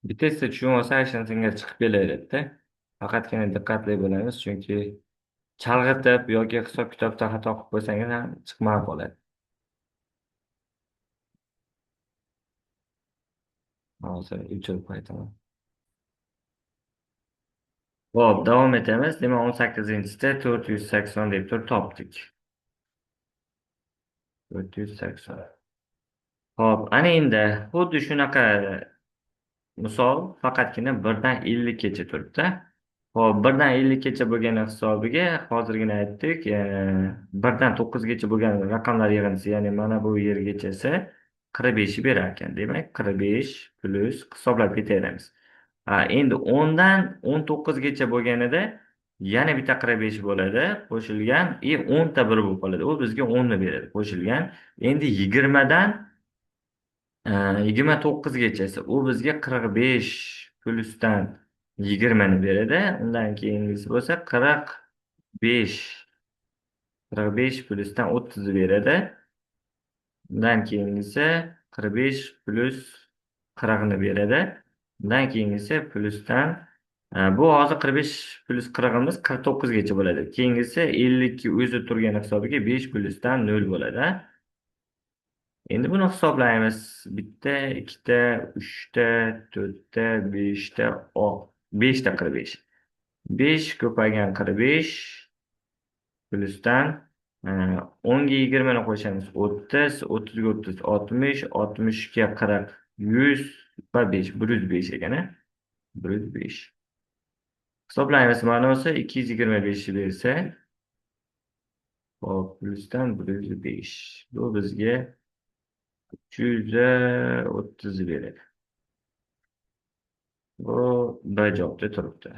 bittasi tushunib olsa, senga chiqib kelaveradi-da. Faqatgina diqqatli bo'lamiz, chunki chalg'itib yoki hisob-kitobda xato qilib qo'ysangiz ham chiqmay qoladi. Hozir o'chirib qo'yaman. Xo'p, davom etamiz. Demak, 18-chisida 480 deb turib topdik. 480. Xo'p, ana endi xuddi shunaqa misol, faqatgina 1dan 50 gacha turibdi. Xo'p, 1dan 50 gacha bo'lgani hisobiga hozirgina aytdik, 1dan 9 gacha bo'lgan raqamlar yig'indisi, ya'ni mana bu yergachasi 45 berar ekan. Demak, 45 plyus hisoblab ketaveramiz. Endi 10dan 19 gacha bo'lganida yana bitta 45 bo'ladi, qo'shilgan i 10 ta 1 bo'lib qoladi. U bizga 10 ni beradi, qo'shilgan. Endi 20dan 29 gachasi, u bizga 45 plyusdan 20 ni beradi. Undan keyingisi bo'lsa 45 plyusdan 30 ni beradi. Undan keyingisi 45 plyus 40 ni beradi. Undan keyingisi plyusdan Bu hozir 45 plyus 40imiz 49 gacha bo'ladi. Keyingisi 52 o'zi turgan hisobiga 5 plyusdan 0 bo'ladi. Endi buni hisoblaymiz. Bitta, ikkita, uchta, to'rtta, beshta, beshta 45. 5 ko'paygan 45 plyusdan 10 ga 20 ni qo'shamiz. 30, 30 ga 30, 60, 60 ga 40, 100 va 5, 105 ekan, a? 105. Hisoblaymiz. Ma'nosi 225 bersa, hop, plyusdan 105. Bu bizga 330 beradi. Bu B javobda turibdi.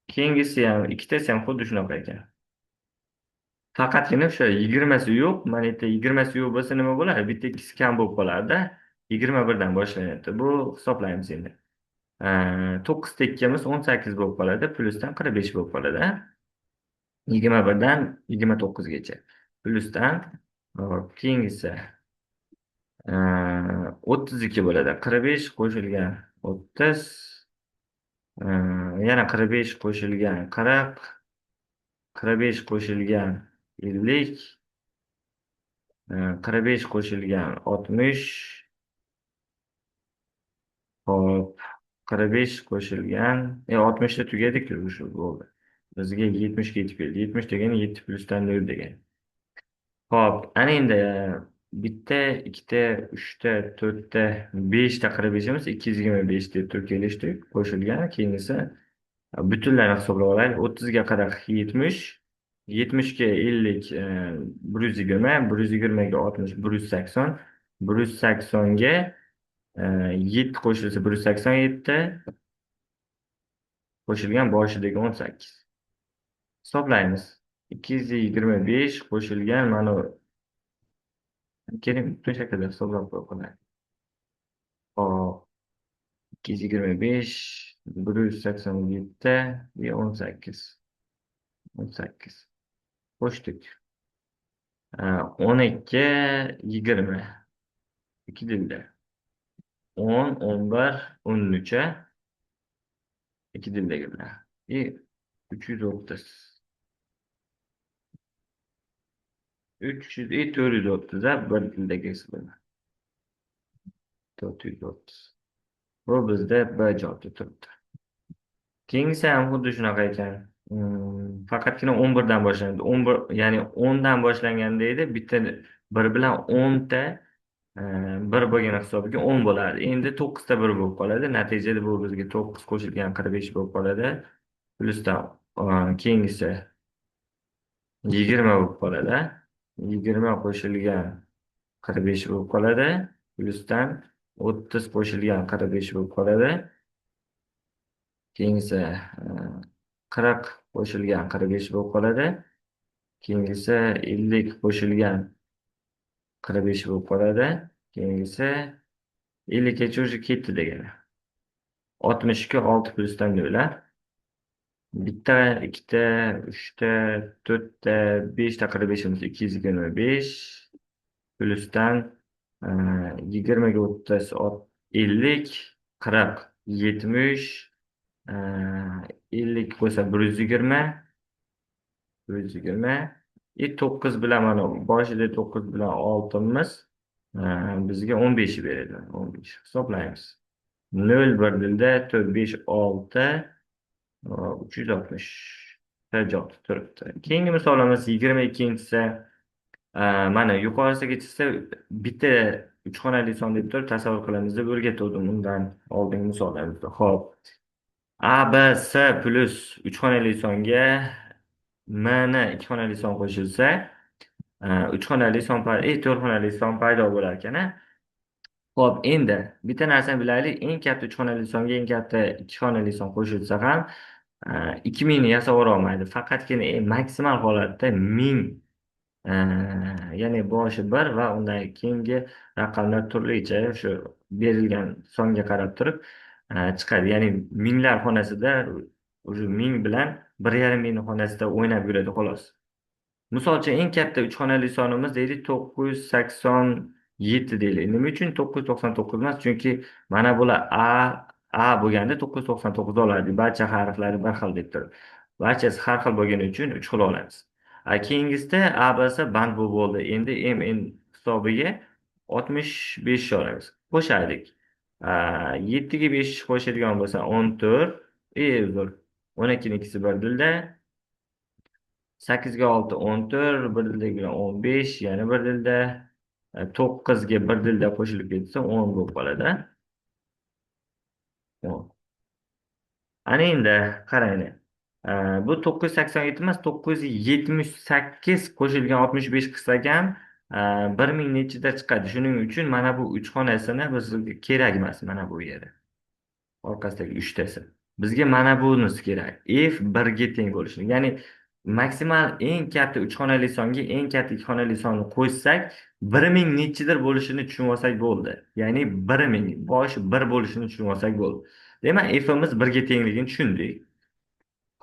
Keyingisi ham, ikkitasi ham xuddi shunaqa ekan. Faqatgina o'sha 20si yo'q. Mana yerda 20si yo'q bo'lsa nima bo'ladi? Bitta ikkisi kam bo'lib qolardi. 21 dan boshlanyapti. Bu hisoblaymiz endi. 9 ta ikkimiz 18 bo'lib qoladi, plyusdan 45 bo'lib qoladi. 21 dan 29 gacha. Plyusdan hop, keyingisi 32 bo'ladi. 45 qo'shilgan 30, yana 45 qo'shilgan 40, 45 qo'shilgan 50, 45 qo'shilgan 60, hop, 45 qo'shilgan, 60 ta tugadi-ku, o'sha bo'ldi. Bizga 70 ga yetib keldi. 70 degani 7 plyusdan 0 degani. Hop, ana endi bitta, ikkita, uchta, to'rtta, beshta 45imiz 225 deb turib kelishdik. Qo'shilgan, keyingisi butunlarni hisoblab olaylik. 30 ga 40 70, 70 ga 50 120, 120 ga 60 180, 180 ga 7 qo'shilsa 187 qo'shilgan boshidagi 18. Hisoblaymiz. 225 qo'shilgan mana keling butun shaklda hisoblab qo'yib. Hop, 225 187 va 18. 18. Qo'shdik. 12 20. 2 dilda. 10, 11, 13 2 dildagi bilan. И 330. 300 и 430 bir dildagisi bilan. 430. Bu bizda B javobda turibdi. Keyingisi ham xuddi shunaqa ekan. Faqatgina 11 dan boshlanadi. 11, ya'ni 10 dan boshlanganda edi, bitta 1 bilan 10 ta 1 bo'lgan hisobiga 10 bo'lardi. Endi 9 ta 1 bo'lib qoladi. Natijada bu bizga 9 qo'shilgan 45 bo'lib qoladi. Plyusdan keyingisi 20 bo'lib qoladi. 20 qo'shilgan 45 bo'lib qoladi. Plyusdan 30 qo'shilgan 45 bo'lib qoladi. Keyingisi 40 qo'shilgan 45 bo'lib qoladi. Keyingisi 50 qo'shilgan 45 bo'lib qoladi. Keyingisi 50 gacha уже ketdi degani. 62 6 plyusdan 0. Bitta, ikkita, uchta, to'rtta, beshta 45imiz 225 plyusdan 20 ga 30 50, 40 70, 50 qo'ysa 120, 120 и 9 bilan mana boshida 9 bilan 6imiz bizga 15 beradi. 15 hisoblaymiz. 0 bir dilda 4 5 6 360 javob turibdi. Keyingi misolimiz 22-si. Mana yuqorisiga chiqsa bitta uch xonali son deb turib tasavvur qilamiz deb o'rgatuvdim undan oldingi misollarimizda. Xo'p. A, B, S plyus uch xonali songa M ni ikki xonali son qo'shilsa, uch xonali son, to'rt xonali son paydo bo'lar ekan. Xo'p, endi bitta narsani bilaylik, eng katta uch xonali songa eng katta ikki xonali son qo'shilsa ham 2000 ni yasab yubora olmaydi. Faqatgina maksimal holatda 1000, ya'ni boshi 1 va undan keyingi raqamlar turlicha shu berilgan songa qarab turib chiqadi. Ya'ni minglar xonasida уже 1000 bilan 1,5 ming xonasida o'ynab yuradi xolos. Misol uchun, eng katta uch xonali sonimiz deylik 987 deylik. Nima uchun 999 emas? Chunki mana bular A, A bo'lganda 999 olardik. Barcha harflari bir xil deb turib. Barchasi har xil bo'lgani uchun 3 xil olamiz. Keyingisida A, B, S band bu bo'ldi. Endi M, N hisobiga 65 olamiz. Qo'shaylik. 7 ga 5 qo'shadigan bo'lsa 14, uzr. 12 ning ikkisi bir dilda. 8 ga 6 14, bir dilda bilan 15, yana bir dilda. 9 ga bir dilda qo'shilib ketsa 10 bo'lib qoladi. 10. Ana endi qaranglar. Bu 987 emas, 978 qo'shilgan 65 qilsak ham 1000 nechida chiqadi. Shuning uchun mana bu 3 xonasini bizga kerak emas, mana bu yeri. Orqasidagi 3 tasi. Bizga mana bunisi kerak. F 1 ga teng bo'lishi. Ya'ni maksimal eng katta 3 xonali songa eng katta 2 xonali sonni qo'shsak 1000 nechidir bo'lishini tushunib olsak bo'ldi. Ya'ni 1000 boshi 1 bo'lishini tushunib olsak bo'ldi. Demak, fimiz 1 ga tengligini tushundik.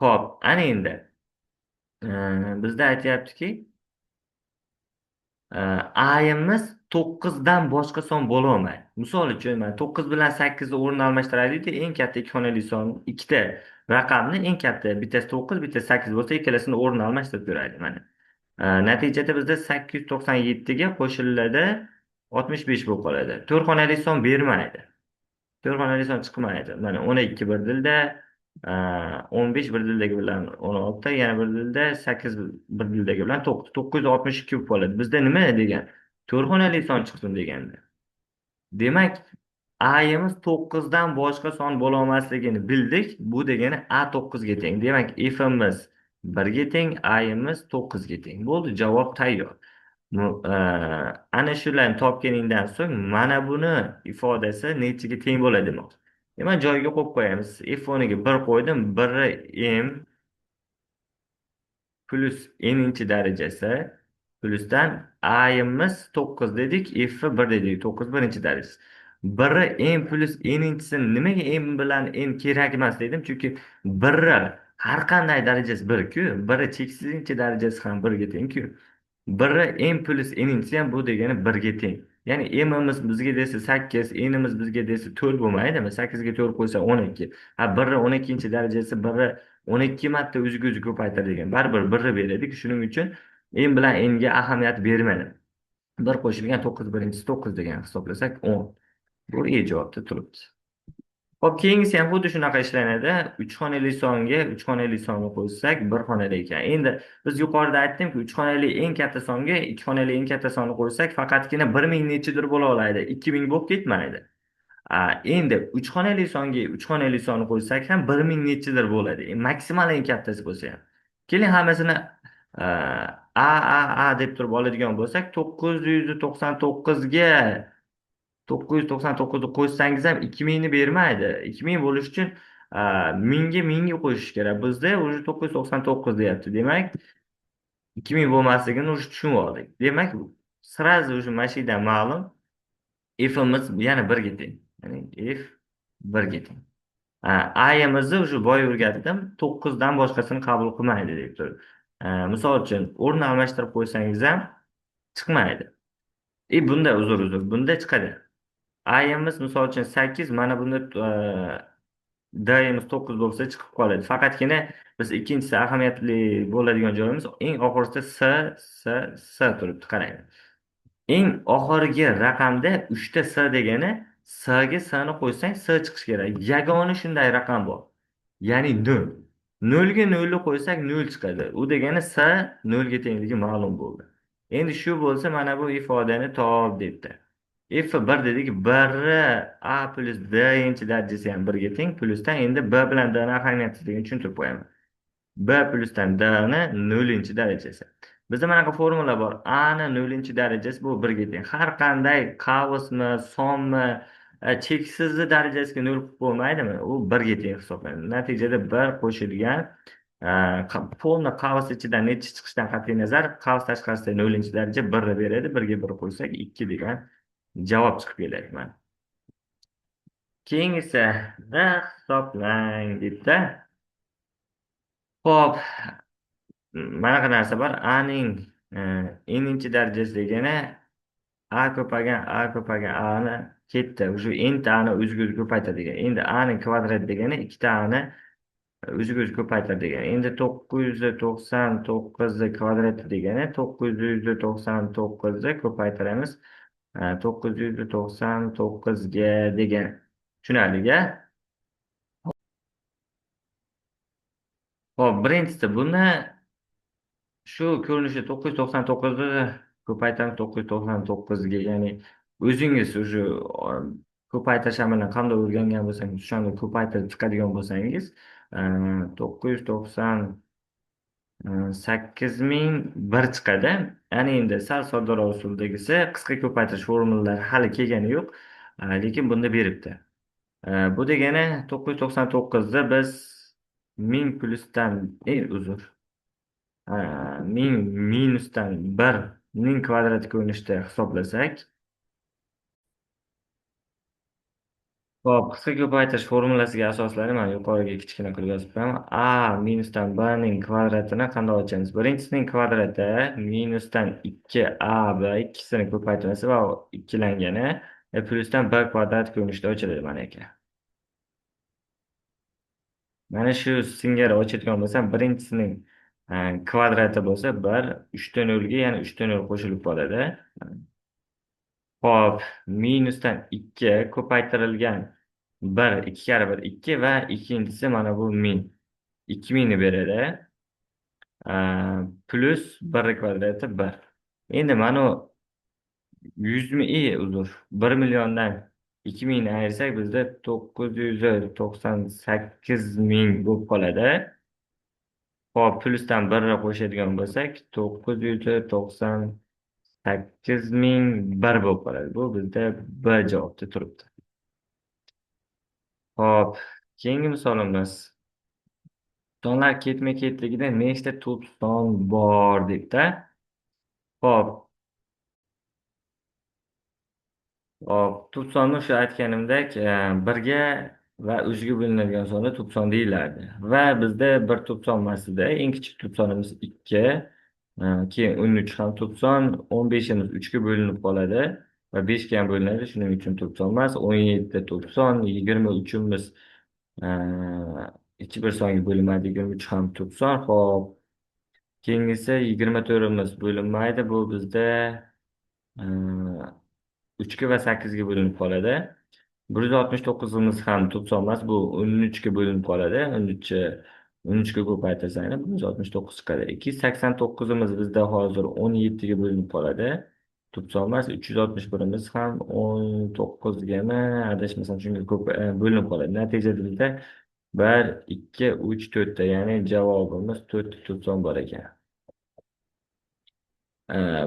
Xo'p, ana endi bizda aytyaptiki, a'yimiz 9 dan boshqa son bo'la olmaydi. Misol uchun, mana 9 bilan 8 ni o'rin almashtiraylik, eng katta 2 xonali son ikkita raqamni eng katta bittasi 9, bittasi 8 bo'lsa, ikkalasini o'rin almashtirib ko'raylik mana. Natijada bizda 897 ga qo'shiladi 65 bo'lib qoladi. 4 xonali son bermaydi. 4 xonali son chiqmaydi. Mana 12 bir dilda, 15 bir dildagi bilan 16, yana bir dilda 8 bir dildagi bilan 9, 962 bo'lib qoladi. Bizda nima degan? 4 xonali son chiqsin deganda. Demak, a'yimiz 9 dan boshqa son bo'la olmasligini bildik. Bu degani a 9 ga teng. Demak, fimiz 1 ga teng, a'yimiz 9 ga teng. Bo'ldi, javob tayyor. Ana shularni topganingdan so'ng mana buni ifodasi nechiga teng bo'ladi demoqchi. Demak, joyiga qo'yib qo'yamiz. F o'rniga 1 qo'ydim. 1 m plyus n-inchi darajasi plyusdan a'yimiz 9 dedik, f 1 dedik, 9 birinchi darajasi. 1 m plyus n-inchisi nimaga m bilan n kerak emas dedim? Chunki 1 har qanday darajasi 1-ku, 1 cheksizinchi darajasi ham 1 ga teng-ku. 1 m plyus n-inchisi ham bu degani 1 ga teng. Ya'ni m'imiz bizga desa 8, n'imiz bizga desa 4 bo'lmaydimi? 8 ga 4 qo'ysa 12. Ha, 1 12 darajasi 1 12 marta o'ziga o'zi ko'paytiradigan. Baribir 1 beradi. Shuning uchun m bilan n ga ahamiyat bermadim. 1 qo'shilgan 9 birinchisi 9 degan hisoblasak 10. Bu E javobda turibdi. Xo'p, keyingisi ham xuddi shunaqa ishlanadi. 3 xonali songa 3 xonali sonni qo'shsak 1 xonali ekan. Endi biz yuqorida aytdimki, 3 xonali eng katta songa 2 xonali eng katta sonni qo'shsak faqatgina 1000 nechidir bo'la oladi. 2000 bo'lib ketmaydi. Endi 3 xonali songa 3 xonali sonni qo'shsak ham 1000 nechidir bo'ladi. Maksimal eng kattasi bo'lsa ham. Keling, hammasini a a a deb turib oladigan bo'lsak, 999 ga 999 ni qo'shsangiz ham 2000 ni bermaydi. 2000 bo'lishi uchun 1000 ga 1000 ga qo'shish kerak. Bizda уже 999 deyapti. Demak, 2000 bo'lmasligini уже tushunib oldik. Demak, сразу уже mana shu yerdan ma'lum, fimiz yana 1 ga teng. Ya'ni f 1 ga teng. A'yimizni уже boya o'rgatdim, 9 dan boshqasini qabul qilmaydi deb turib. Misol uchun, o'rni almashtirib qo'ysangiz ham chiqmaydi. Bunda uzr, bunda chiqadi. A'yimiz misol uchun 8, mana bunda D'imiz 9 bo'lsa chiqib qoladi. Faqatgina biz ikkinchisi ahamiyatli bo'ladigan joyimiz eng oxirisida S, S, S turibdi, qarang. Eng oxirgi raqamda 3 ta S degani S ga S ni qo'ysang S chiqishi kerak. Yagona shunday raqam bor. Ya'ni 0. 0 ga 0 ni qo'ysak 0 chiqadi. U degani S 0 ga tengligi ma'lum bo'ldi. Endi shu bo'lsa mana bu ifodani top debdi. F 1 dedik, 1 A plyus D inchi darajasi ham 1 ga teng, plyusdan endi B bilan D ni ahamiyatsizligini tushuntirib qo'yaman. B plyusdan D ni 0 darajasi. Bizda manaqa formula bor. A ni 0 darajasi bu 1 ga teng. Har qanday qavsmi, sonmi, cheksizni darajasiga 0 qilib bo'lmaydimi? U 1 ga teng hisoblanadi. Natijada 1 qo'shilgan polni qavs ichidan necha chiqishidan qat'iy nazar, qavs tashqarisida 0 daraja 1 beradi. 1 ga 1 qo'shsak 2 degan javob chiqib keladi mana. Keyingisi hisoblang debdi. Xo'p, manaqa narsa bor. A ning n-inchi darajasi degani A ko'paygan A ko'paygan A ni ketdi. Уже n ta A ni o'ziga o'zi ko'paytirdi degan. Endi A ning kvadrati degani ikkita A ni o'ziga o'zi ko'paytirdi degani. Endi 999 ni kvadrati degani 999 ni ko'paytiramiz 999 ga degan. Tushunarli-a? Xo'p, birinchisi buni shu ko'rinishda 999 ni ko'paytiramiz 999 ga, ya'ni o'zingiz o'sha ko'paytirish amalini qanday o'rgangan bo'lsangiz, o'shanda ko'paytirib chiqadigan bo'lsangiz, 998 001 chiqadi. Ya'ni endi sal soddaroq usuldagisi qisqa ko'paytirish formulalari hali kelgani yo'q, lekin bunda beribdi. Bu degani 999 ni biz 1000 plyusdan, uzr, 1000 minusdan 1 ning kvadrati ko'rinishida hisoblasak, Xo'p, qisqa ko'paytirish formulasiga asoslanib, mana yuqoriga kichkina qilib yozib qo'yaman. A minusdan B ning kvadratini qanday ochamiz? Birinchisining kvadrati minusdan 2ab, ikkisini ko'paytirmasi va ikkilangani plyusdan B kvadrat ko'rinishida ochiladi mana aka. Mana shu singari ochadigan bo'lsam, birinchisining kvadrati bo'lsa 1, 3 ta nolga yana 3 ta nol qo'shilib qoladi. Xo'p, minusdan 2 ko'paytirilgan 1, 2 karra 1, 2 va ikkinchisi mana bu 1000. 2000 ni beradi. Plyus 1 kvadrati 1. Endi mana bu yuz ming, uzr, 1 milliondan 2000 ni ayirsak bizda 998 000 bo'lib qoladi. Xo'p, plyusdan 1 ni qo'shadigan bo'lsak 998 001 bo'lib qoladi. Bu bizda B javobda turibdi. Xo'p, keyingi misolimiz. Sonlar ketma-ketligida nechta to'p son bor debdi. Xo'p. Xo'p, to'p sonni o'sha aytganimdek, birga va o'ziga bo'linadigan sonda to'p son deyiladi. Va bizda bir to'p son emasida, eng kichik to'p sonimiz 2, keyin 13 ham to'p son, 15imiz 3 ga bo'linib qoladi va 5 ga ham bo'linadi, shuning uchun to'p son emas. 17 to'p son, 23imiz, hech bir songa bo'linmaydi, 23 ham to'p son. Xo'p, keyingisi 24imiz bo'linmaydi, bu bizda, 3 ga va 8 ga bo'linib qoladi. 169imiz ham to'p son emas, bu 13 ga bo'linib qoladi. 13 ga ko'paytirsangiz 169 chiqadi. 289imiz bizda hozir 17 ga bo'linib qoladi. To'p son emas. 361imiz ham 19gami, adashmasam shunga ko'p bo'linib qoladi. Natijada bizda 1, 2, 3, 4 ta, ya'ni javobimiz 4 ta to'p son bor ekan.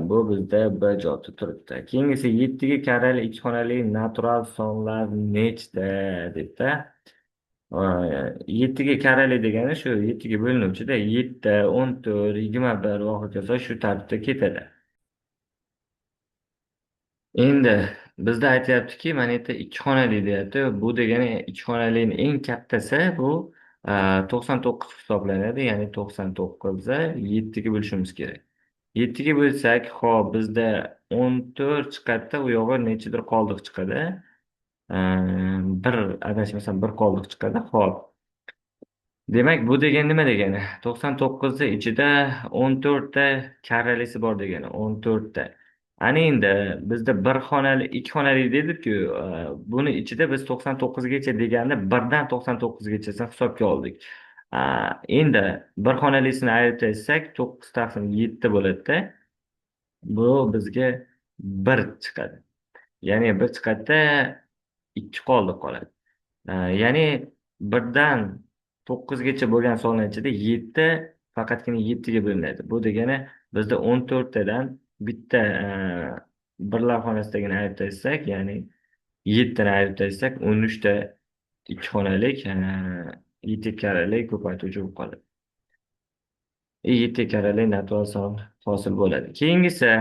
Bu bizda B javobda turibdi. Keyingisi 7 ga karali 2 xonali natural sonlar nechta debdi. 7 ga karali degani shu 7 ga bo'linuvchida 7, 14, 21 va hokazo shu tartibda ketadi. Endi bizda aytyaptiki, mana bu yerda 2 xonali deyapti. Bu degani 2 xonalining eng kattasi bu, 99 hisoblanadi, ya'ni 99 ni 7 ga bo'lishimiz kerak. 7 ga bo'lsak, xo'p, bizda 14 chiqadi, u yog'i nechadir qoldiq chiqadi. Bir, adashmasam bir qoldiq chiqadi. Xo'p. Demak, bu degani nima degani? 99 ni ichida 14 ta karalisi bor degani, 14 ta. Ana endi bizda bir xonali, 2 xonali dedik-ku, buni ichida biz 99 gacha deganda 1dan 99gachasini hisobga oldik. Endi bir xonalisini ayirib tashlasak, 9 taqsim 7 bo'ladi-da. Bu bizga 1 chiqadi. Ya'ni 1 chiqadi-da, 2 qoldiq qoladi. Ya'ni 1dan 9gacha bo'lgan sonlar ichida 7 faqatgina 7 ga bo'linadi. Bu degani bizda 14 tadan bitta, birlar xonasidagini ayirib tashlasak, ya'ni 7 tani ayirib tashlasak, 13 ta 2 xonalik, 7 karalik ko'paytiruvchi bo'lib qoladi. 7 karalik natural son hosil bo'ladi. Keyingisi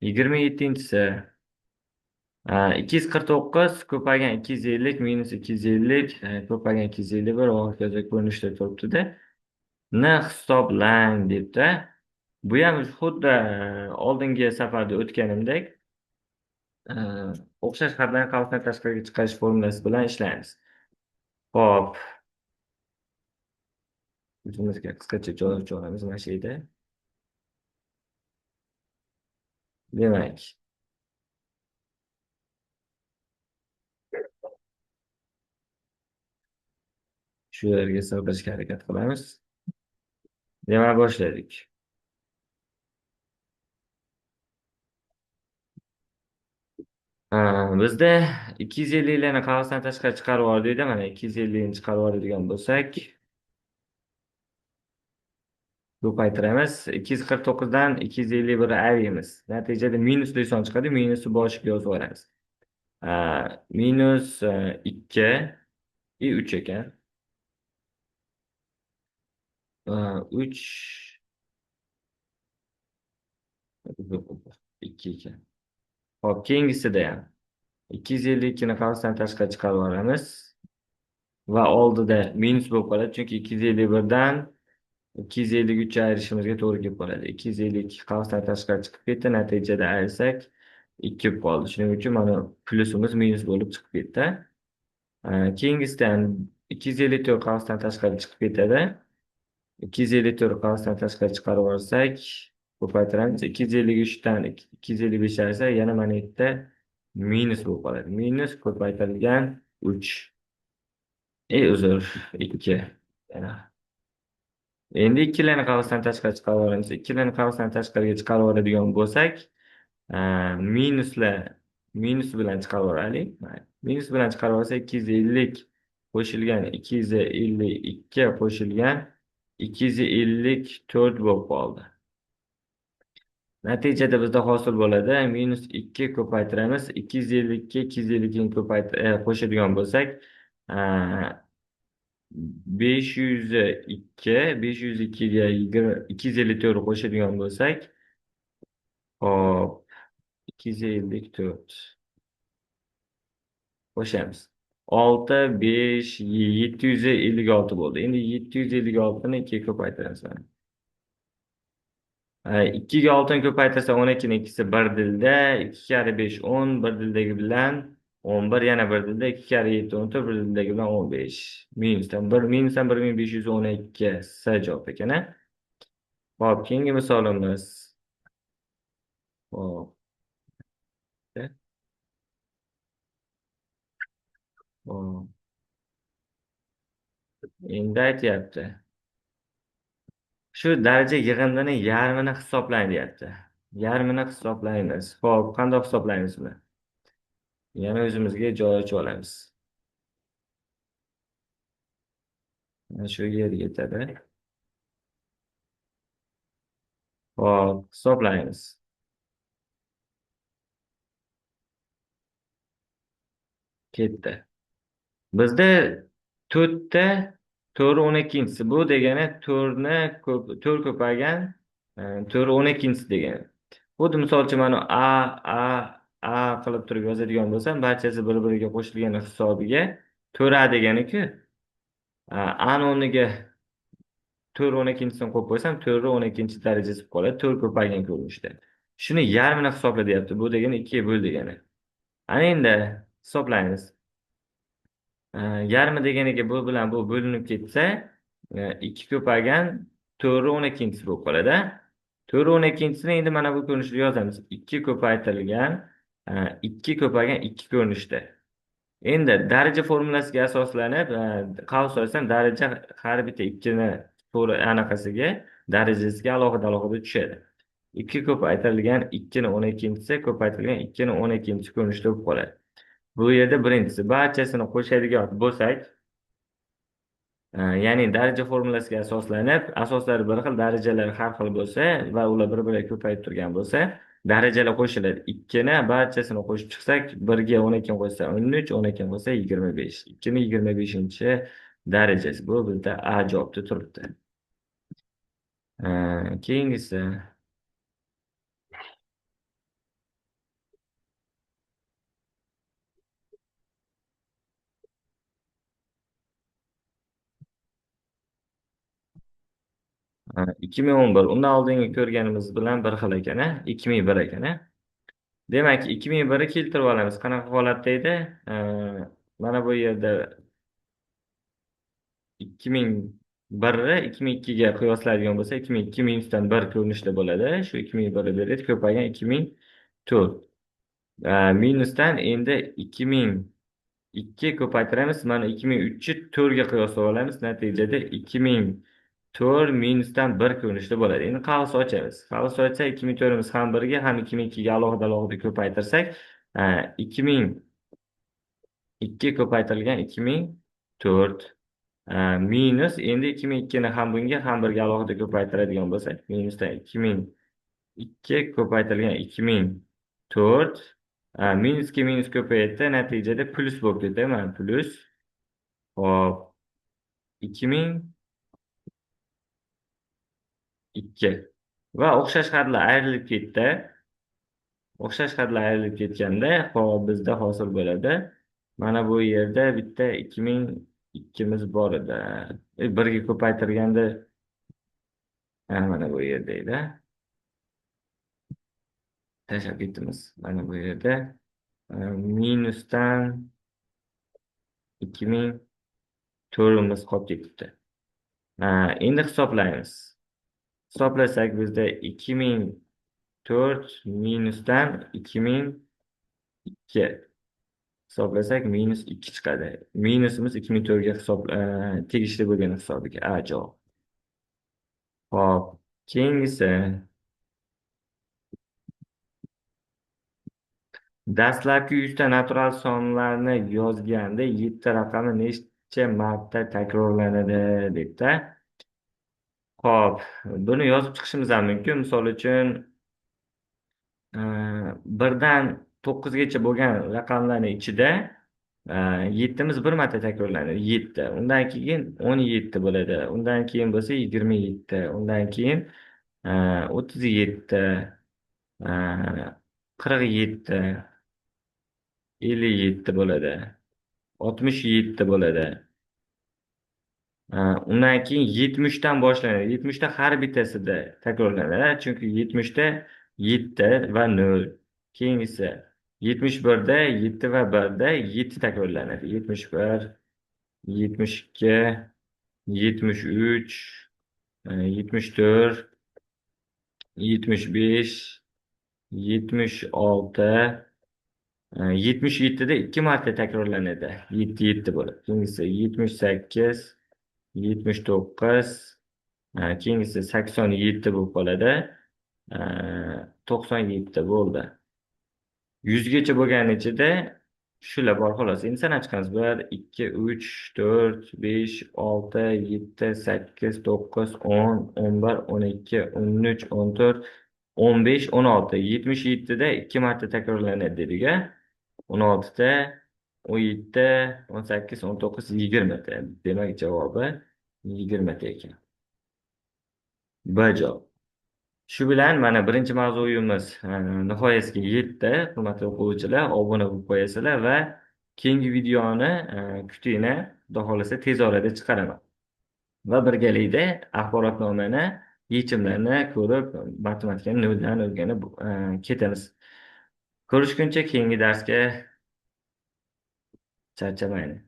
27-si. 249 ko'paygan 250 minus 250, ko'paygan 251 va hokazo ko'rinishda turibdi-da. Ni hisoblang debdi. Bu ham xuddi oldingi safarda o'tganimdek o'xshash harflarni qavsdan tashqariga chiqarish formulasi bilan ishlaymiz. Xo'p. O'zimizga qisqacha joy olamiz mana shu yerda. Demak, shu yerga sig'dirishga harakat qilamiz. Demak, boshladik. Bizda 250larni qavsdan tashqari chiqarib yubordik-da, mana 250 ni chiqarib yuboradigan bo'lsak, ko'paytiramiz. 249 dan 251 ni ayiramiz. Natijada minusli son chiqadi, minusni boshiga yozib yuboramiz. Minus 2 i 3 ekan. 3 2 ekan. Xo'p, keyingisida ham 252 ni qavsdan tashqari chiqarib yuboramiz va oldida minus bo'lib qoladi, chunki 251 dan 253 ayirishimizga to'g'ri kelib qoladi. 252 qavsdan tashqari chiqib ketdi, natijada ayirsak 2 bo'lib qoldi. Shuning uchun mana plyusimiz minus bo'lib chiqib ketdi. Keyingisidan 254 qavsdan tashqari chiqib ketadi. 254 qavsdan tashqari chiqarib yuborsak, ko'paytiramiz. 253 dan 255 ayirsak, yana mana yerda minus bo'lib qoladi. Minus ko'paytirilgan 3. Uzr, 2. Yana. Endi ikkilarni qavsdan tashqari chiqarib yuboramiz. Ikkilarni qavsdan tashqariga chiqarib yuboradigan bo'lsak, minuslar minus bilan chiqarib yuboraylik. Minus bilan chiqarib yuborsak, 250 qo'shilgan 252 qo'shilgan 254 bo'lib qoldi. Natijada bizda hosil bo'ladi minus 2 ko'paytiramiz. 252 252 ni qo'shadigan bo'lsak, 502, 502 ga 254 qo'shadigan bo'lsak, hop, 254 qo'shamiz. 6, 5, 756 bo'ldi. Endi 756 ni 2 ga ko'paytiramiz mana. 2 ga 6 ni ko'paytirsa 12 ning ikkisi bir dilda, 2 karra 5 10, bir dildagi bilan 11, yana bir dilda 2 karra 7 14, bir dildagi bilan 15. Minusdan 1, minusdan 1512 S javob ekan, a? Xo'p, keyingi misolimiz. Xo'p. Xo'p. Endi aytyapti. Shu daraja yig'indini yarmini hisoblang deyapti. Yarmini hisoblaymiz. Xo'p, qanday hisoblaymiz buni? Yana o'zimizga joy ochib olamiz. Mana shu yerga yetadi. Xo'p, hisoblaymiz. Ketdi. Bizda to'rtta to'rt o'n ikkinchisi. Bu degani to'rtni ko'p, to'rt ko'paygan, to'rt o'n ikkinchisi degani. Xuddi misol uchun mana A, A, A qilib turib yozadigan bo'lsam, barchasi bir-biriga qo'shilgan hisobiga to'rt A degani-ku. A ni o'rniga to'rt o'n ikkinchisini qo'yib qo'ysam, to'rt o'n ikkinchi darajasi bo'lib qoladi, to'rt ko'paygan ko'rinishda. Shuni yarmini hisobla deyapti. Bu degani 2 ga bo'l degani. Ana endi hisoblaymiz. Yarmi deganiga bu bilan bu bo'linib ketsa, 2 ko'paygan to'rt o'n ikkinchisi bo'lib qoladi. To'rt o'n ikkinchisini endi mana bu ko'rinishda yozamiz. 2 ko'paytirilgan, 2 ko'paygan 2 ko'rinishda. Endi daraja formulasiga asoslanib, qavs olsam, daraja har bitta 2ni to'g'ri anaqasiga, darajasiga alohida alohida tushadi. 2 ko'paytirilgan 2ni o'n ikkinchisi ko'paytirilgan 2ni o'n ikkinchisi ko'rinishda bo'lib qoladi. Bu yerda birinchisi barchasini qo'shadigan bo'lsak, ya'ni daraja formulasiga asoslanib, asoslari bir xil, darajalari har xil bo'lsa va ular bir-biriga ko'payib turgan bo'lsa, darajalar qo'shiladi. 2ni barchasini qo'shib chiqsak, 1ga 12 qo'shsa 13, 12 qo'shsa 25. 2ni 25 darajasi. Bu bizda A javobda turibdi. Keyingisi. 2011. Undan oldingi ko'rganimiz bilan bir xil ekan, 2001 ekan. Demak, 2001ni keltirib olamiz. Qanaqa holatda edi? Mana bu yerda 2001ni 2002 ga qiyoslaydigan bo'lsa, 2002 minusdan 1 ko'rinishda bo'ladi. Shu 2001 ni beradi, ko'paygan 2004. Minusdan endi 2002 ko'paytiramiz. Mana 2003 ni 4 ga qiyoslab olamiz. Natijada 2004 minusdan 1 ko'rinishda bo'ladi. Endi qavs ochamiz. Qavs ochsak 2004imiz ham 1 ga, ham 2002 ga alohida alohida ko'paytirsak, 2002 ko'paytirilgan 2004 minus endi 2002 ni ham bunga, ham 1 ga alohida ko'paytiradigan bo'lsak, minusdan 2002 ko'paytirilgan 2004, minusga minus ko'payadi, natijada plyus bo'lib ketadi. Mana plyus. Hop, 2002 va o'xshash hadlar ayrilib ketdi. O'xshash hadlar ayrilib ketganda, hop, bizda hosil bo'ladi. Mana bu yerda bitta 2002miz bor edi. 1 ga ko'paytirganda mana bu yerda edi. Tashlab ketdimiz. Mana bu yerda minusdan 2004imiz qolib ketibdi. Endi hisoblaymiz. Hisoblasak bizda 2004 minusdan 2002 hisoblasak minus 2 chiqadi. Minusimiz 2004 ga hisob tegishli bo'lgan hisobiga. A javob. Hop, keyingisi dastlabki 100 ta natural sonlarni yozganda 7 raqami necha marta takrorlanadi debdi. Hop, buni yozib chiqishimiz ham mumkin. Misol uchun 1dan 9 gacha bo'lgan raqamlarning ichida 7miz bir marta takrorlanadi. 7. Undan keyin 17 bo'ladi. Undan keyin bo'lsa 27. Undan keyin 37, 47, 57 bo'ladi. 67 bo'ladi. Undan keyin 70 dan boshlanadi. 70 ta har bittasida takrorlanadi. Chunki 70 ta 7 va 0. Keyingisi 71 da 7 va 1 da 7 takrorlanadi. 71, 72, 73, 74, 75, 76, 77 da 2 marta takrorlanadi. 7 7 bo'lib. Keyingisi 78, 79, keyingisi 87 bo'lib qoladi. 97 bo'ldi. 100 gacha bo'lgani ichida shular bor xolos. Endi sanab chiqamiz. 1, 2, 3, 4, 5, 6, 7, 8, 9, 10, 11, 12, 13, 14, 15, 16. 77 da 2 marta takrorlanadi dedik-a. 16 ta, 17, 18, 19, 20 ta. Demak, javobi 20 ta ekan. B javob. Shu bilan mana birinchi mavzuyimiz nihoyasiga yetdi. Hurmatli o'quvchilar, obuna bo'lib qo'yasizlar va keyingi videoni kutinglar. Xudo xohlasa tez orada chiqaraman. Va birgalikda axborotnomani yechimlarini ko'rib, matematikani noldan o'rganib ketamiz. Ko'rishguncha keyingi darsga charchamaylik.